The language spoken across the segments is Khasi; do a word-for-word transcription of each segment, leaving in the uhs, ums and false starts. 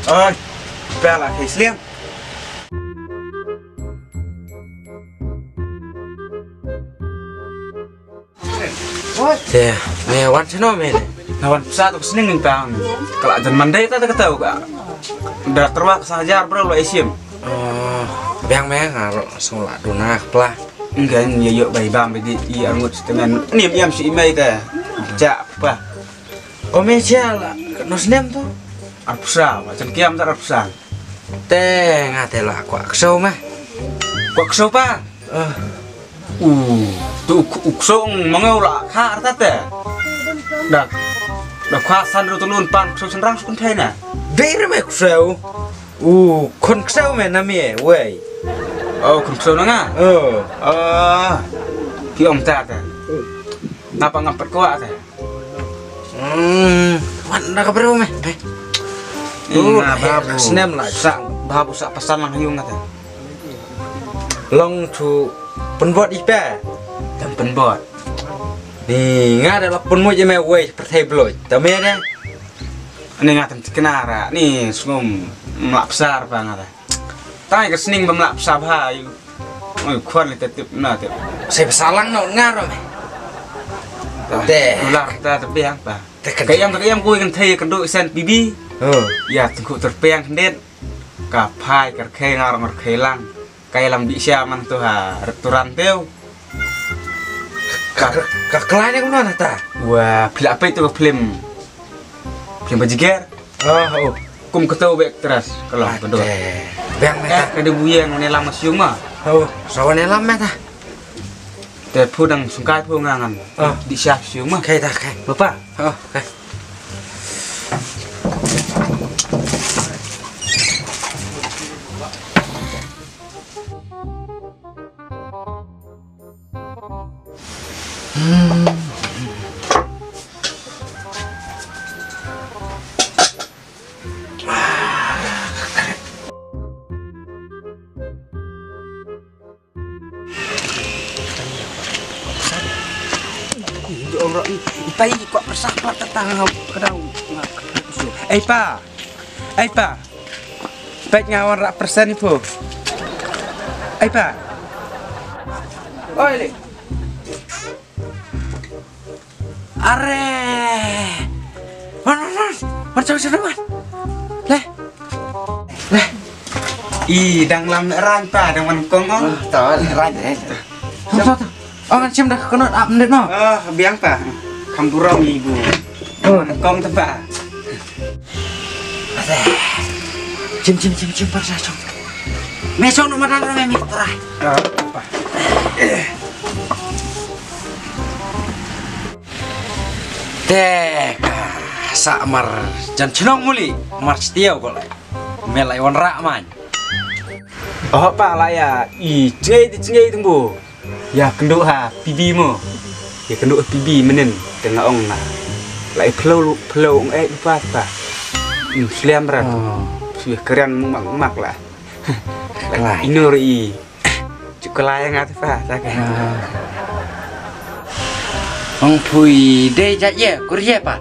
Oi, bela kai sliang. Te, me wan shano me ne? Na wan psa to sning ni tang. Kala jan mandai ta ta kata ka. Da terwa ka sajar bro lo isim. Oh, biang me nga ro sung la duna pla. Ngan ye yo bai bam di i angut setengan. Ni yam si imai ta. Ja pa. O me sia la no snem to. Arpsa, macam kiam ta arpsa. Te nga te la kwa kso me. Kwa kso pa. Ah. U, tu u, u ksong mangau la kha arta te. Dak. Dak kha san ru tulun pan ksong senrang sukun thai na. Dei re me ksong. U, khon ksong me na me, wei. Oh, khon ksong na nga? Oh. Ah, ki ong ta te. Napa ngam pat kwa te. Hmm, wan da ka bro me. Eh. Ni nga babu. Snem la sa babu sa pasal lang yung ngata. Long tu penbot ipe. Tem penbot. Ni nga da la penmut je me wei perthai bloit. Ta me ne. Ni nga tem tikna ra ni sngum mlak besar pa ngata. Tai ka sning ba mlak psa bha yu. Oi khwan li ta tip na tip. Sai psa lang no nga ro me. Te. Ular ta ta biang pa. Te kan. Ka yam ka yam kui kan thei kan du sen bibi. Oh. Ya tengku terpeng khndet. Ka phai ka rkhei ngar ngar khei lang. Ka yalam bi sia man tu ha restaurant teu. Ka ka klai ne kumno na ta. Wah, pila apa itu film? Film bajiger. Oh, oh. Kum ketu bek teras kalau kedua. Bang me ta. Ka de buyen ne lam siung ma. Oh, sawan ne lam me ta. Te phu dang sungkai phu ngangan. Oh. Di siap siung ma. Kai ta kai. Bapa. Oh, kai. Pai kwa persah pat ta tang ka dau. Ei pa. Ei pa. Pek nga wan rak persen ipu. Ai pa. Oi le. Are. Wan wan wan. Wan cang sana wan. Le. Le. I dang lam ran pa dang wan kong kong. Ah, ta ran eh. Siapa tu? Oh, kan sim dah kena ap ndet no. Ah, biang pa. Kam buram ibu. Oh, kong tempa. Sim sim sim sim parsa song. Me song no madan me me trai. Ah, pa. Te ka sa mar jan chnong muli mar stiaw ko lai. Me lai wan ra man. Oh pa la ya i chngai ti chngai tung bu. Ya kynduh ha P B mo. Ya kynduh ha P B mynnin te nga ong na. Lai phlou phlou ong eh pa pa. Sliam rat. Sui kren mak mak la. Ino ri. Cuklai nga te pa ta ka. Ong phui dei jait ye kur ye pa.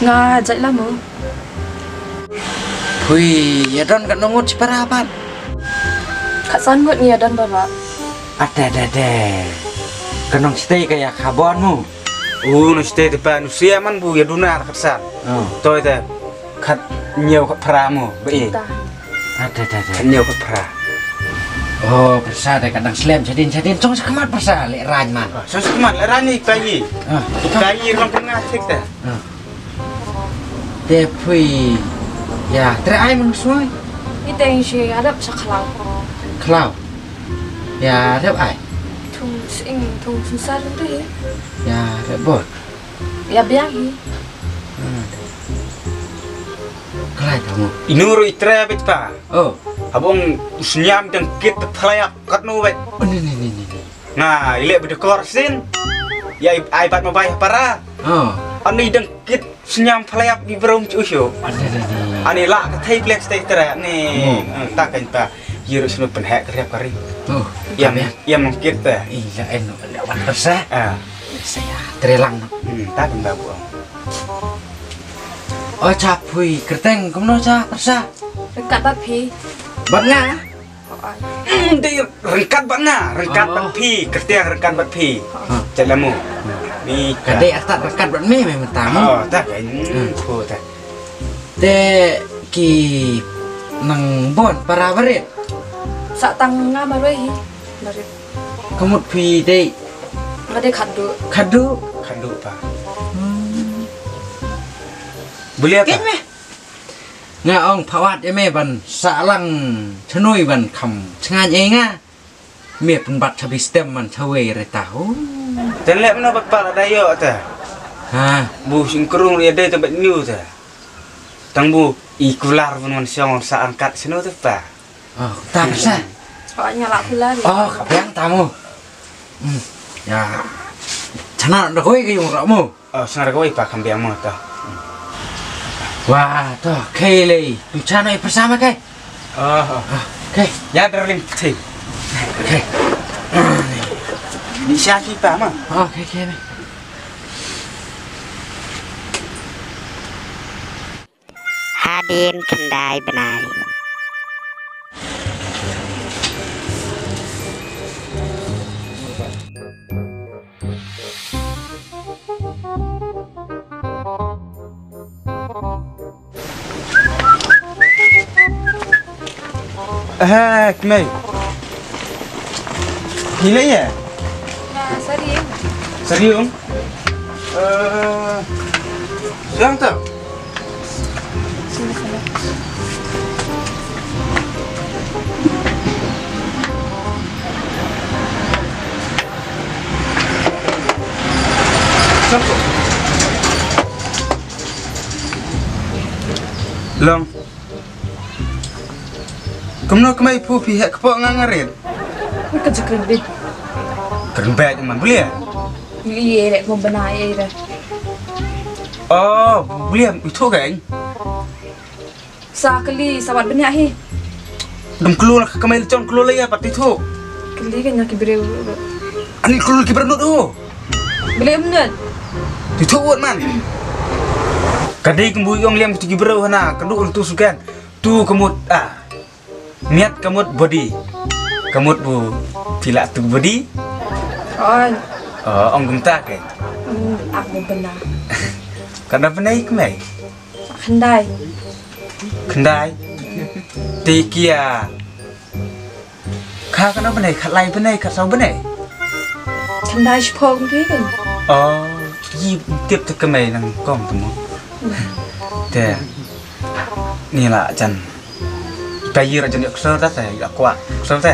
Nga jait la mo. Phui ya don ka nongut chipara pat. Ka san ngut ngi ya don baba. Ate de de. Ka nong stay ka ya ka bon mu. U nong stay te pa nu sia man bu ya duna ka san. Oh. Toi te. Khat nyew khat phra mo ba e. Ate ate ate. Khat nyew khat phra. Oh, persa de ka dang slem chadin chadin chong sa khmat persa le raj man. Chong sa khmat le raj ni ka yi. Ka yi long pun nga thik te. Te phui ya tre ai mang suai. Ni te shi adap sa khlau. Khlau. Ya rep ai. Thung sing thung sing sar tu hi. Ya rep bot. Ya biang hi. Kalai kamu. Inu ru itre bit pa. Oh. Abong usnyam dang kit phlayak kat nu bit. Oh ni ni ni ni. Nga ile bit kor sin. Ya ai bat mabai para. Oh. Ani dang kit Sñiam phlep ki brum chu shu. Ane, ane, ane. Ani la ka thei plek stei tra ni. Hmm. Eh, ta kan pa. Yuru snu pen hek rep kari. Oh, yam, yam kit ta. Ila en la wan persa. Ah. Saya trelang. Hmm, ta kan ba bu. Oh, cha pui kerteng kumno cha persa. Dekat bat phi. Bat nga. Hmm, dei ryngkat bad nga, ryngkat bad phi, kyrteng ryngkat bad phi. Chat lamu. Ni ka dei artat ryngkat bad me, me mynta mo. Oh, ta ka. Hmm, ko ta. Te ki nang bun para barit. Sa tang nga marwei hi. Barit. Ka mut phi dei. Nga dei khadduh. Khadduh. Khadduh pa. Hmm. Bulia ta. Kit me. Nga ong phawat ïa me ban sah lang thnoi ban kham chngaiñ ïa nga. Me pynbat chabi stem man chawei reta ho. Te leh mano pat pala da ïoh te. Ha. Bu singkrung ïa dei te bat niu te. Tang bu i kular ban wan siang sa angkat sino te pa. Oh, ta sa. Oh, nya la kular. Oh, ka biang tamu. Hmm. Ya. Chana da koi ka yung ramu. Oh, snar ko ipa kham biang mo to. Wah, to, khei lei. Tu chana i persama kai. Oh, oh. Ah, okay. Ya, darling, ti. Okay. Ni sha ki pa ma. Oh, okay, okay. Hadien khyndai bnai. Eh, kmei. Phi leh ïa? Nga Sariung. Sariung? Eh, siang tu? Long. Kumno kmei phu phi heh kpoh nga nga rit? Ka jingkren bit. Kren bit man bulia. Ye le mo bana ye re. Oh, bulia ithuh ka. Sa kali sa wat bniah hi. Dum klur ka kmei lechong klur le ya pat ithuh. Kali ka nya ki breu. Ani klur ki breu nut ho. Bele mnet. Ithuh wat man. Ka dei kumbu yong liam tu ki breu hana ka du tu sukan. Tu ka mut, ah. Miat ka mut body. Ka mut bu pila tu body. Oi. Oh, ong kumta ke. Hmm, ak bu bena. Kana benai kmei. Khyndai. Khyndai. Te kia. Kha kana benai, khatlai benai, khatsaw benai. Khyndai shiphew ngi kan. Oh, yi tip te kmei nang kong tu mo. Te. Ni la jan. Ta yi ra jan yok sor ta te, yok kwah sor te.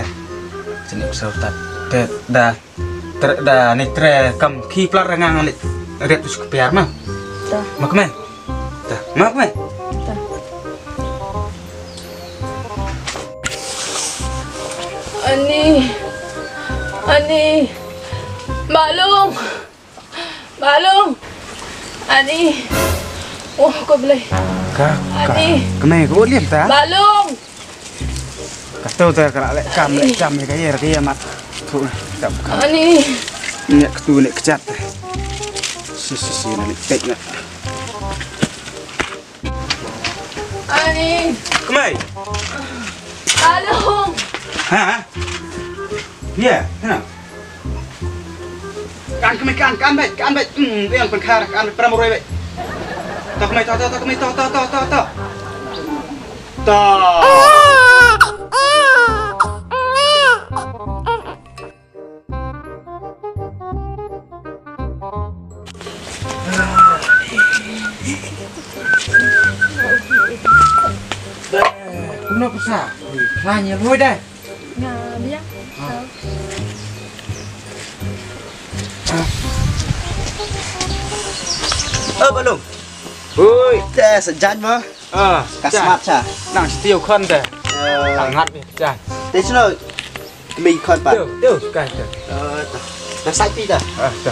Jan yok sor ta te da tre da ni tre kam ki plat ra ngang ni riat tu suk piar ma. Ta. Ma kmei. Ta. Ma kmei. Ta. Ani. Ani. Balung. Balung. Ani. Oh, ko blei. Ka, ka. Ani. Kmei ko liam ta? Balung. Ka tu ta ka le kam le kam le ka yer ka yer mat. Tu ta ka. Ani. Ni ka tu ni ka chat. Si si si ni tek na. Ani. Kmei. Balung. Ha? Ya, ha. Kan kmei kan, kan bai, kan bai. Hmm, yang pengkhar, kan bai pram roi bai. Tak kmei, tak, tak, tak kmei, tak, tak, tak, tak, tak. Tak. Kumno pisa? Khlaiñ ïa lhoi dai. Nga biang. Oh, Balung. Hui. Te sa jan mo. Ah, ka smat cha. Nang stiu khon te. Nang ngat ni cha. Te sno. Kmei khon pa. Tu, tu, kai tu. Eh, ta. Na sai pi ta. Ah, ta.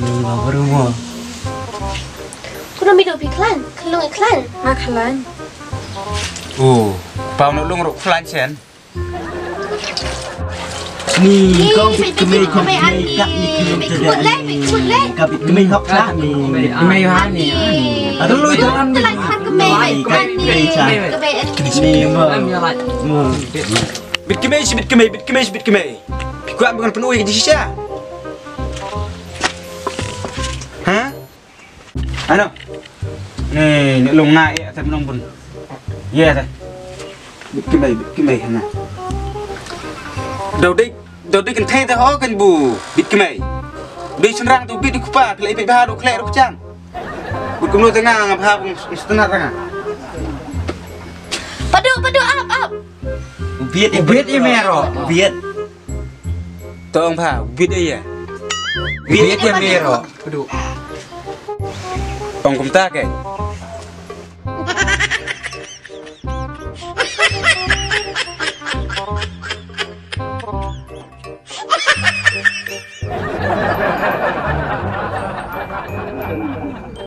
Ni ma baru mo. Kuno mi do bi klan, kelung i klan. Ma klan. Oh, pau no lung ro klan sen. Ni kong bit kemei, kong bit kemei, kak ni kemei. Bit kemei, bit kemei. Kak bit kemei hok kak ni. Kemei ha ni. Aduh, lui tu kan bit kemei, kak ni. Kemei. Ni ma. Bit kemei, bit kemei, bit kemei, bit kemei. Pi kwah bukan penuh di shisha. Ha? Ano? Ni, ni long nga e, ata nong bun. Ye, ata. Bit kemei, bit kemei, hana. Dau dei, dau dei kan thei ta ho kan bu, bit kemei. Dei senrang tu bit kupa, kelai bit bahar, kelai ruk chang. Bit kumno tengah, ngap ha, bung setengah tengah. Padu, padu, ap, ap. Bit, bit, ya mero, bit. Tong pha, bit ya. Bit ya mero. Padu. Ong kumta ke.